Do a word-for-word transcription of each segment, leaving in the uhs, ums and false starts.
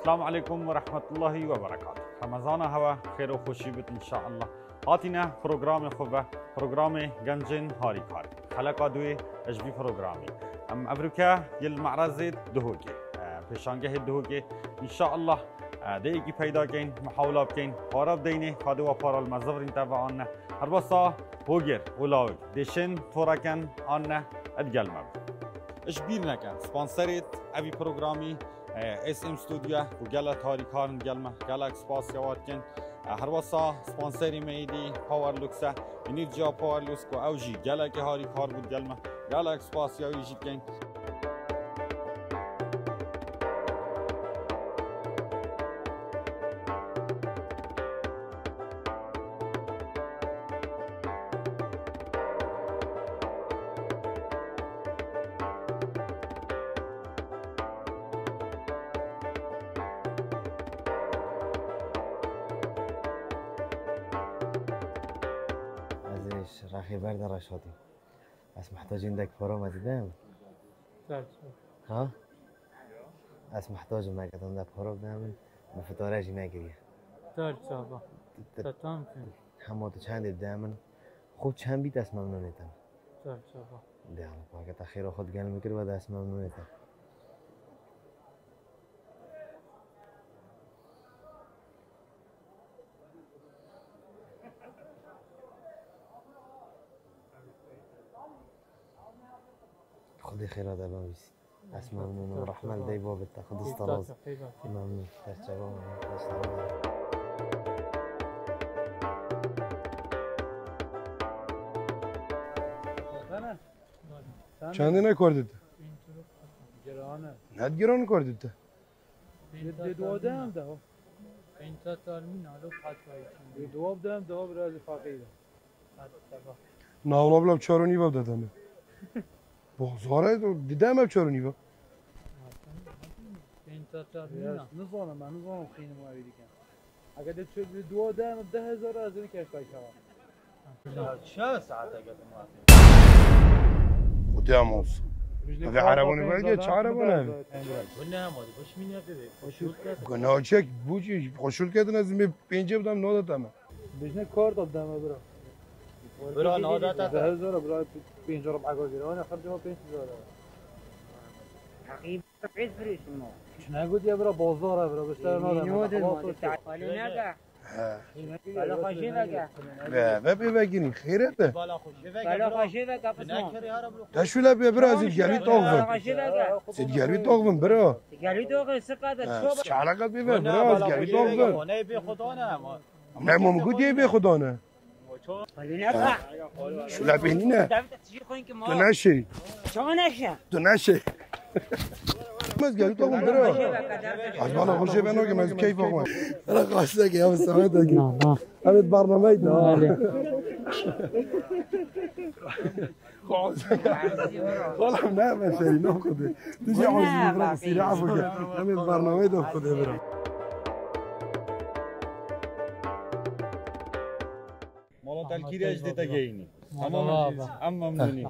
Selamu aleykum ve rahmetullahi ve berekatuh. Remezana hewe xêr û xweşî bit inşallah. Hatîne programê xwe ve, programê Gencên Harîkar. Xeleka duê ji vî programî. Em evroke yê li me'rezê Duhokê, e, pêşangehê Duhokê. Înşallah, e, dê yekî peyda keyn, muhawila bikeyn, para bideynê, ka dê wa para li me zivirîn te ve an ne. Her wesa hogir û lawik dê şên toreken an ne, digel me bin. Ji bîr neke, sponserê evî programî, e, S M Studio, ku gelek harîkar in digel me, gelek spasiya wan dikin. E, her wesa sponserê me yê dî Powerlux e, Energia Powerlux, ku ew jî gelekî harîkar bû digel me. Gelek spasiya wî jî dikeyn. Ez ê ji rexê ber de reş hatîm. Ez mihtacî hindek para me dide min. Ser çava. Ha? Ez mihtacim, me ke tu hindek para bide min, min fitare jî nekiriye. Ser çava. Te, te tam kim? Hema tu çendê bide min, xwe çend bît ez memnûnê te. Ser çava. De Allah pake te xêra xwe digel min kir ve de ez memnûnê te. Xwedê xêra te bibîsî. Ez memnûn im. Rehmet dey babê te. Xwedê sta razî. Memnûn. Te çava memnûn. Xwedê sta razî. Çendê ne kurdî te? Giran e. Ne giran kurdî te? Dê dua dem de. Pênc sed almîn alo paç ay için. Dê dua dem de biraz fakir. Hadi, tamam. Navla bila çar û nîva dede me. Bazar e, dide me çar û nîva. Pênc sed almîn. Nizanim, ben nizanim xînim ev dikin. Eger de çö-, dua dem de hezar ez ê keşkay şava. Şeş saete getim hatî. Xwedê em olsun. Ev erebonê belge, çi erebon ev? Bu ne ama, bu şimdi ne dedi? Koşul ketin. Guna çek, bu çi? Koşul ketin, ez mi pêncê bidem, nade te me. Bijne kar da deme bira. Bira, nade te. Zehir zora bira, pênc rib ega gire. Ana xercê wa pênc zora. Heqî pênc firîşim o. Çi negotiye bira, bazar e bira, biştere nade. Nîno de ma, de takalê neke. He. Bela xwe jê veke. Ve, ve bê vegirî, xêret e. Bela xwe jê veke, pisma. Te şule bê bira, ez ê gerî taxvim. Bela xwe jê veke. Ez ê gerî taxvim bira. Gerî taxvim, sika de. He, çi eleqet bê ve bira, ez gerî taxvim. Ne mum gutiye bê xudane. Şule bênî ne. Tu neşê. Çawa neşe? Tu neşê. Ez gelî taxvim bira. Ez bala xwe jê ve nakim, ez keyfa xwe. Ana qaşteke ya, Samet Akî. Na, na. Evet, barnameyê da. Öyle. Oğlum ne ben seni ne okudu? Tüzü Ne oğlum bak, bırak seni afı. Hemen barnameyê da okudu bira. Mala telkîrê ji dê te geyînî. Tamam. Tamam. Em memnûnî.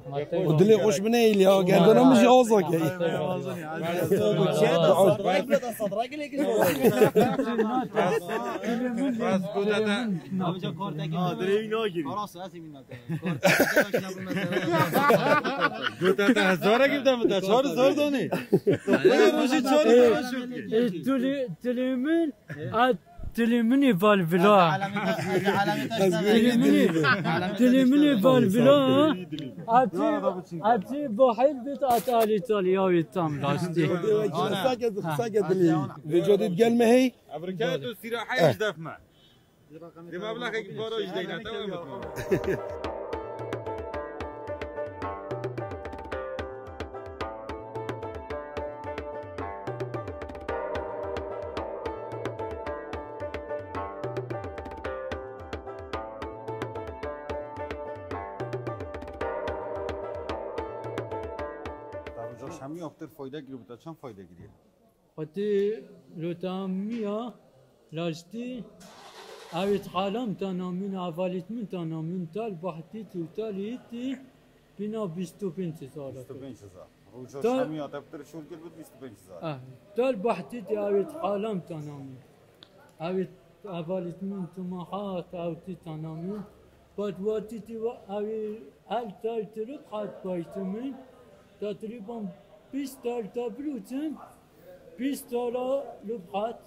Û dilê xweş bi neyî ya, gerdana min jî aza key. Gote te hezara gifte min te, çar zor donî. Rojî çar zor şût. E, tulî, tulî min. A, tilê min ê balbila. Tilê min ê, tilê min ê balbila. Atî, atî bahil bit, at alî talî ya wê tam rastî. Sake, sake dilê. Vêca dê gel me hey. Ebrike tu sîra hey ji def me. Dê me bila xek para ji deyne, tamam mı? Şemî after fayda girî, çend fayda girî? Xwetî lotamiya laştî, evît alem ta namîn, avalît min ta namîn, tal bahtî tî, tal îtî, pîna bîst û pênc hezar. Bîst û pênc hezar. Roja Şemî ya te pitir şûr kir bit bîst û pênc hezar. Ah, tal bahtî di awit alam tanamî. Awit avalit min tu mahat awti tanamî. Bad wati ti wa awi al tal tirip hat paytimin. Tatriban bîst tal tablutin. Bîst tala lubhat.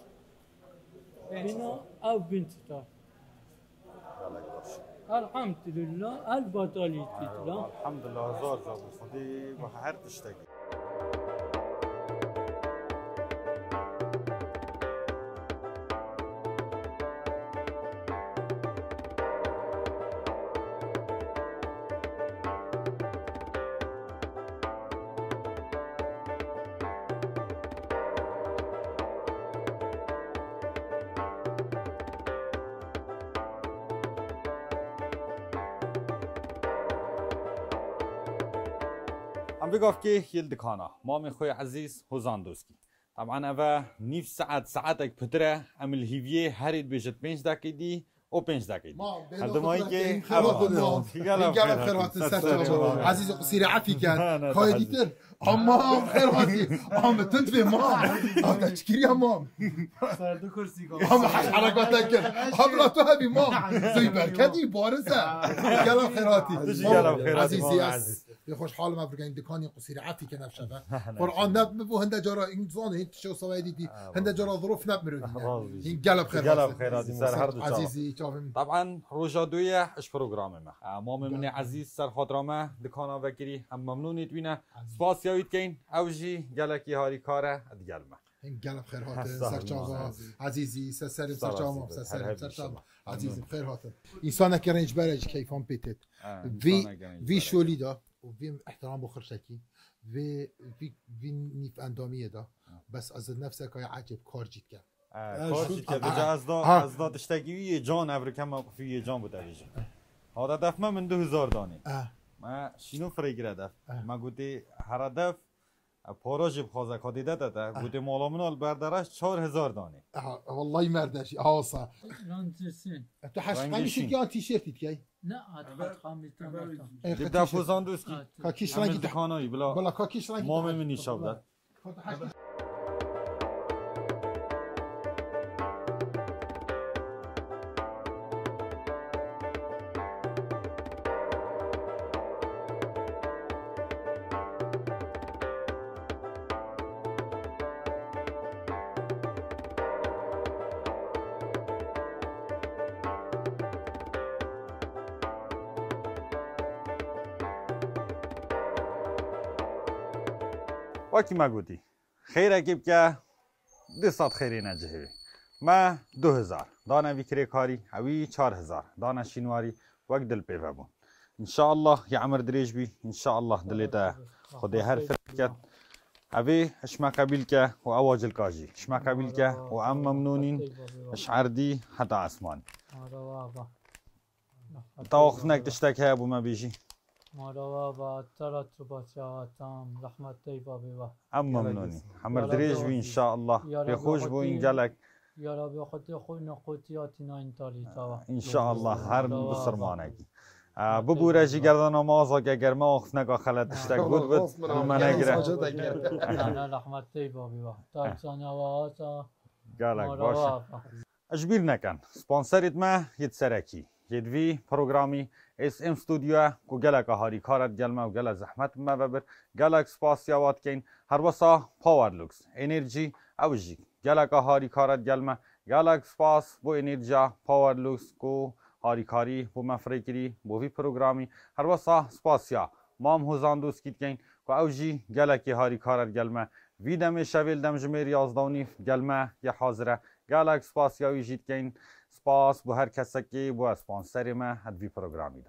Bina ev bin tita. Gelek baş. Elhamdülillah, el batalî titla. Elhamdülillah, zor zor. Xwedî her tiştekî. Em vê gavkê yê li dikana mamê xwe yê ezîz Hozan Doskî. Teban eve nîv saet, saetek pitir e, em li hîviyê herê dibêjit pênc deqî dî û pênc deqî dî. Ma, bê Her nokta dimahî kê, xêr hatin, ev ma. Gelek xêr hatin, ser çava. Ezîz qusîrê efî ken. Ne, ne, Kayê ezîz. Dîtir. Ama xêr hatî. Ama tu divê ma. Ama çikiriya ma. Serdu kursî got. Ama heş herekata kir. Abla tu hebî ma. Zey berketî, barize. Gelek xêr hatî. Dijî gelek xêr hatî, Ezîzî, ma ez. Ezîz. Yê xweş halim ev rigeyn dikanî qusîrê efî ken ev şeve. Qur'an ne bi bo hinde cara, în zan hîn tişo sawayê dî dî. Ha, Hinde cara zorof ne mirovî ne. Rast dî. Hîn gelek xêr Gelek hatin. Xêr hatî, ser her du çava. Ezîzî, çavim. Teban roja duyê iş programê me. E, mamê min ê Gelek. Ezîz ser xatira me dikana vekirî. Em memnûnî wî ne. Ezîz. Spasiya wî dikeyn. Ew jî gelekî harîkar e digel me. Hîn gelek xêr hatin, Sağ ol, ser çava. Sağ ol. Ezîzî, ser serim, Sağ ser ol, çava, Ezîz. Ser serim, Her ser hepsi çava. inşallah. Ezîzim, Memnûn. Xêr hatin. Însanekî rêncber e ji keyfan pê têt. Ha, Vî, însanekî vî rêncber e. şolî de û vî ehtiram bo xirşekî, vê, vî, vî nîv endamiyê de. Ha. Bes ez nefseka ya ecêb kar jî dikem. Ha, Ha, kar şu jî dikem. Ha, Ca ez da, ha. ez da tiştekî wî yê can, ev rike mewqifî yê can bo te bêjim. Hada def me min du hezar danê. Ha. Me şîno firê gire def. Ha. Me gotê hera def, e, para jî bixwaze ka dê de te te. Ha. Gotê mala min al berde reş çar hezar danê. Ha, wallahî merde jî, ha, wasa. Rengî çi? E, tu heşt Rengî qemîşî çi? Yan tîşertî dikey? Ne, at Eber, hat xamî eber tamam. Dibda Pozandowski. Ka kîş Em rengî de. Dikana wî, bila. Bila ka kîş rengî Mamê de. Min nîşan da. Wekî me gotî, xêrekê bike, du sed xêrê necihê wê. Me du hezar dane vî kirêkarî, ewî çar hezar dane şînwarî, wek dil pê ve bûn. Înşallah ya emir dirêj bî, înşallah dilê te Xwedê her firket. Evê iş me qebîl ke û ew acilka jî iş me qebîl ke û em memnûnîn iş erdî heta esmanî. Tawaxnek tiştek heye bo me bêjî. Marawa ba tera tu baçawa tam rahmet dey babê wa. Em memnûnî. Hemer dirêj bî înşallah. Pê xweş bûyîn gelek. Ya Rabbi Xwedê xwe neqotiya tîna întalî tawa. Înşallah her bisirmanekî. Bibûre jî gerdana me azake ger me axifneka xelet tiştek got bit, me negire. Na, na, rahmet dey babê wa. Ta çana wa hata. Gelek baş. Ji bîr nekin, sponserêt me yêt serekî yêt vî programî S M Studio ye ku geleka harîkar e digel me û gelek zehmet bi me ve bir. Gelek spasiya wa dikeyn. Herwesa Powerlux Energy, ew jî geleka harîkar e digel me. Gelek spas bo Enerjiya Powerlux ku harîkarî bo me firê kirî bo vî programî. Herwesa spasiya Mam Hozan Doskî dikeyn ku ew jî gelekî harîkar e digel me. Vî demê şevê li dem jimêr yazda û nîv digel me yê hazir e. Gelek spasiya wî jî dikeyn. Spas bo her kesekî bû sponserê me di vî programî de.